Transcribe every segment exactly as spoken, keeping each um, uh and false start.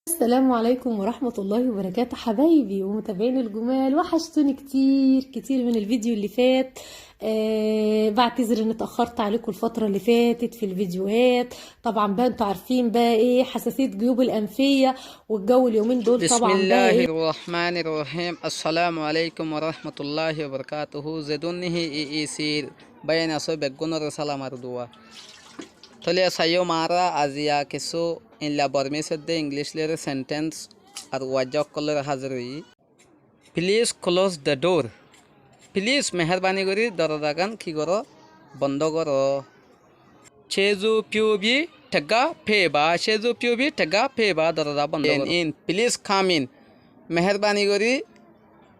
السلام عليكم ورحمة الله وبركاته حبايبي ومتابعين الجمال، وحشتوني كتير كتير من الفيديو اللي فات. آه، بعتذر اني اتأخرت عليكم الفترة اللي فاتت في الفيديوهات. طبعا بقى انتوا عارفين بقى ايه حساسية جيوب الأنفية، والجو اليومين دول بسم طبعا بقى الله ايه. الرحمن الرحيم. السلام عليكم ورحمة الله وبركاته. Zedún niki i isir bayan asó beggúnoré salam ar dua. Tóile saiyó mara aziya kissú inla Bormís edde English lóre sentence ar wajja ókkol lóre házir óiyi. Please close the door. Please, meherbani gorí dorozagán ki goró? Bondó goró. Cézu piyóbi thegga féba, cézu piyóbi thegga féba, doroza bondó goró. In, please come in. Meherbani gorí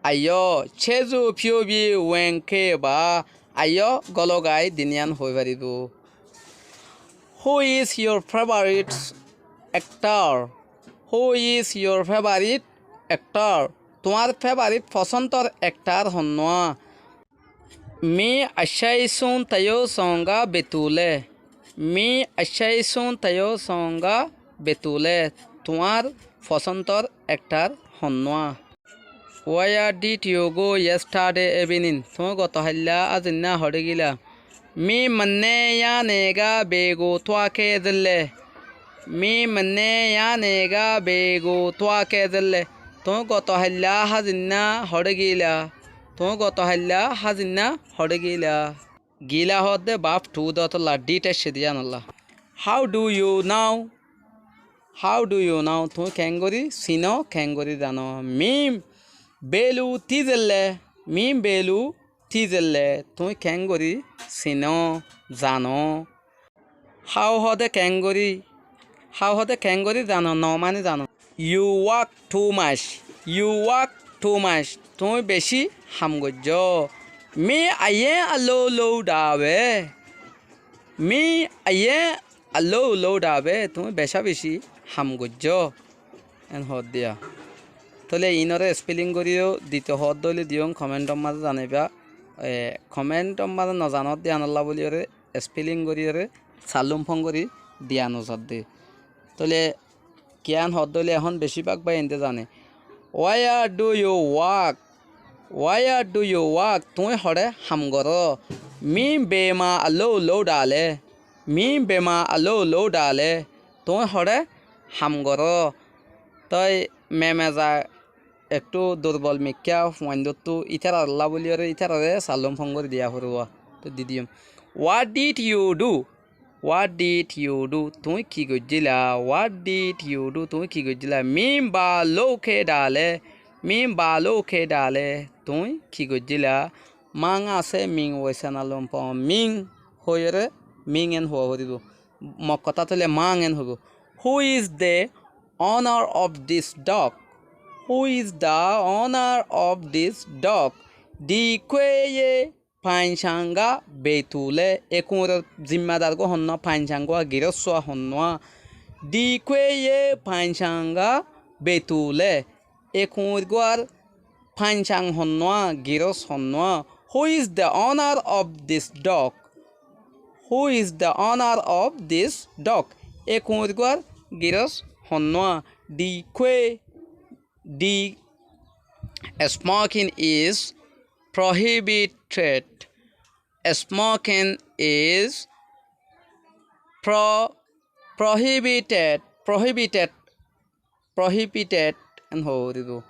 aiyó, cézu piyóbi wen kéba, aiyó gólogái din yían hoói faribóu. Who is your favorite actor? Who is your favorite actor? Tuáñr favorite fosóntor actor honnúa? Mi accáisun taiyó soónga betulé. Mi accáisun taiyó soónga betulé. Tuáñr fosóntor actor honnúa? Where did you go yesterday evening? Tuñí goto hailla ázinna hoçé gíla? Mi manné yáne ga begu tuáke zélle. Mi manné yáne ga begu tuáke zélle. Tuñí goto hailla házinna hoçé gíla? Tuñí goto hailla házinna hoçé gíla? Gíla hoódde báf thu dótolla, did aiccé dé yíanolla. How do you know? How do you know? Tuñí keéngorí sinó, keéngorí zano? Mím belu tízelle, mím belu tízelle. Tuñí keéngorí sinó, zano? How hoóde keéngorí, how hoóde keéngorí zano, no mani zano? You work too much, you work too much. Tuñí bicí ham goijjó. Mi aiyé allóu lóu dhabe. Mi aiyé allóu lóu dhabe, tuñí becá bicí ham goijjó. En hoóddiya. Tóile iínoré spelling goríyo dito hoódde óile diyón, comment or mazé zanaiba. E, comment or mazé nozanódde yíanolla bóliyoré spelling goríyoré sallum fóngorí diya nozadde. Tóile kiyán hoódde óile ehón bicí bák báiyaindé zane. Where do you work? Where do you work? Tuñí hoçé ham goró? Mím bema allóu lóu dhaale. Mím bema allóu lóu dhaale. Tuñí hoçé ham goró? Toi memeza ekthú durbol mikká fuaindóttu ítarallá bóliyoré ítararé sallum fóngorí diya foribóu. Toi didiyum. What did you do? What did you do? Tuñí ki goijjíla? What did you do? Tuñí ki goijjíla? Mím baalóu ké dhaale. Mím baalóu ké dhaale. Tuñí ki goijjíla? Mang asé ming woisana lompo. Ming hoiyóre ming en huwa foribóu. Mokkotá tóile mang en hoibóu. Who is the owner of this dog? Who is the owner of this dog? Dikkuéye Fañcanga Betulé, e kuñiror zimmadar gua honnúa, fañcang gua giróssua honnúa. Dikkuéye Fañcanga Betulé, e kuñir guar fañcang honnúa, girós honnúa. Who is the owner of this dog? Who is the owner of this dog? E kuñir guar girós honnúa? Dikkué, di smoking is prohibited. Smoking is pro-, prohibited, prohibited, prohibited en hoódibou.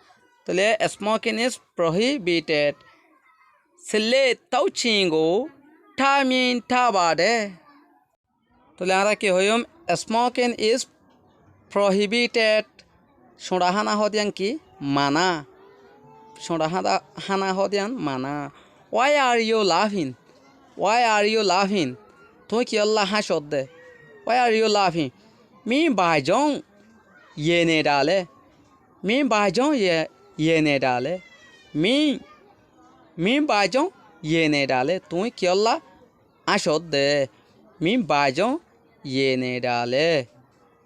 Tóile smoking is prohibited. Sele tau chingo, tha min tha bade. Tóile añára ki hoiyúm? Smoking is prohibited. Cúñça hána hoódiyan ki? Mana. Cúñça hána, hána hoódiyan mana. Why are you laughing? Why are you laughing? Tuñí kiyólla háñcodde? Why are you laughing? Mí baijóng yene dale. Mí baijóng ye-, yene dale. Mí, mí baijóng yene dale. Tuñí kiyólla háñcodde? Mí baijóng yene dale.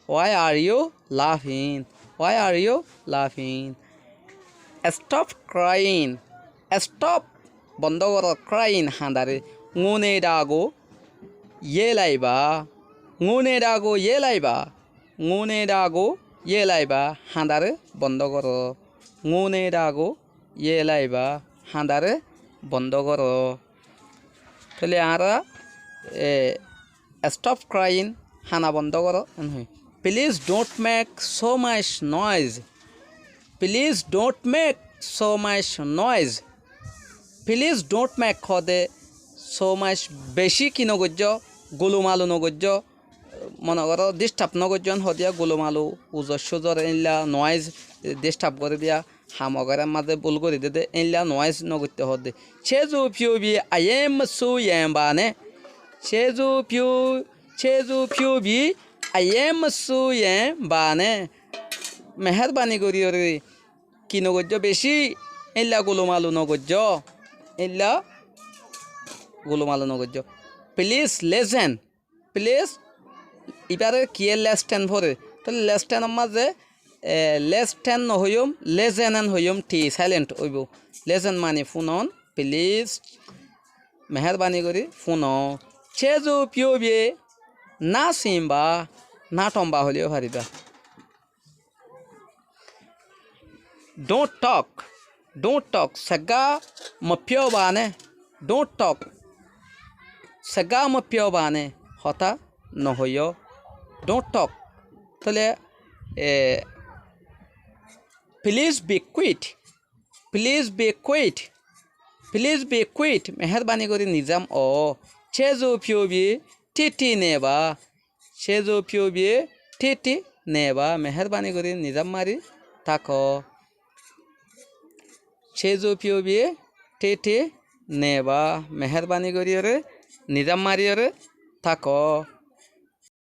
Why are you laughing? Why are you laughing? Stop crying. Stop. Bondó goró. Crying. Hañdari. Ngune dhago. Yélaiba. Ngune dhago. Yélaiba. Ngune dhago. yélaiba hañdaré bondó goró. Ngúne rago, yélaiba hañdaré bondó goró. Tóile añára, e, stop crying, hañda bondó goró, en hoói. Please don't make so much noise. Please don't make so much noise. Please don't make hoóde so much, beci ki nogoijjó, gulumalu nogoijjó, mone goró disturb nogoijjó, en hoóde gulumalu, uzor suzor, éilla noise, disturb gorí diya, ham ogarar mazé bul gorí dede, éilla noise nogoitté hoóde. Chezu piyo bi ayem su yem bane. Chezu piyo, chezu piyo bi ayem su yem bane. Meherbani gorí ore ki nogoijjó beci, éilla gulumalu nogoijjó, éilla gulumalu nogoijjó. Please listen. Please, ibáre kiyé listen foré? Tóile listen or mazé, e, listen nohoiyum, listen en hoiyum, T silent óibo. Listen mani fúnon, please. Meherbani gorí fúno. Chezu piyo biye ná simba, ná thomba hoileyó faribá. Don't talk. Don't talk. Segga mopiyó bane. Don't talk. Segga mopiyó bane. Hotá nohoiyó. Don't talk. Tóile, e, please be quiet. Please be quiet. Please be quiet. Meherbani gorí nizam ó. Chezu piyo bi titi neba. Chezu piyo biye titi neba, meherbani gorí nizam mari táko. Chezu piyo biye titi neba, meherbani gorí ore nizam mari ore táko.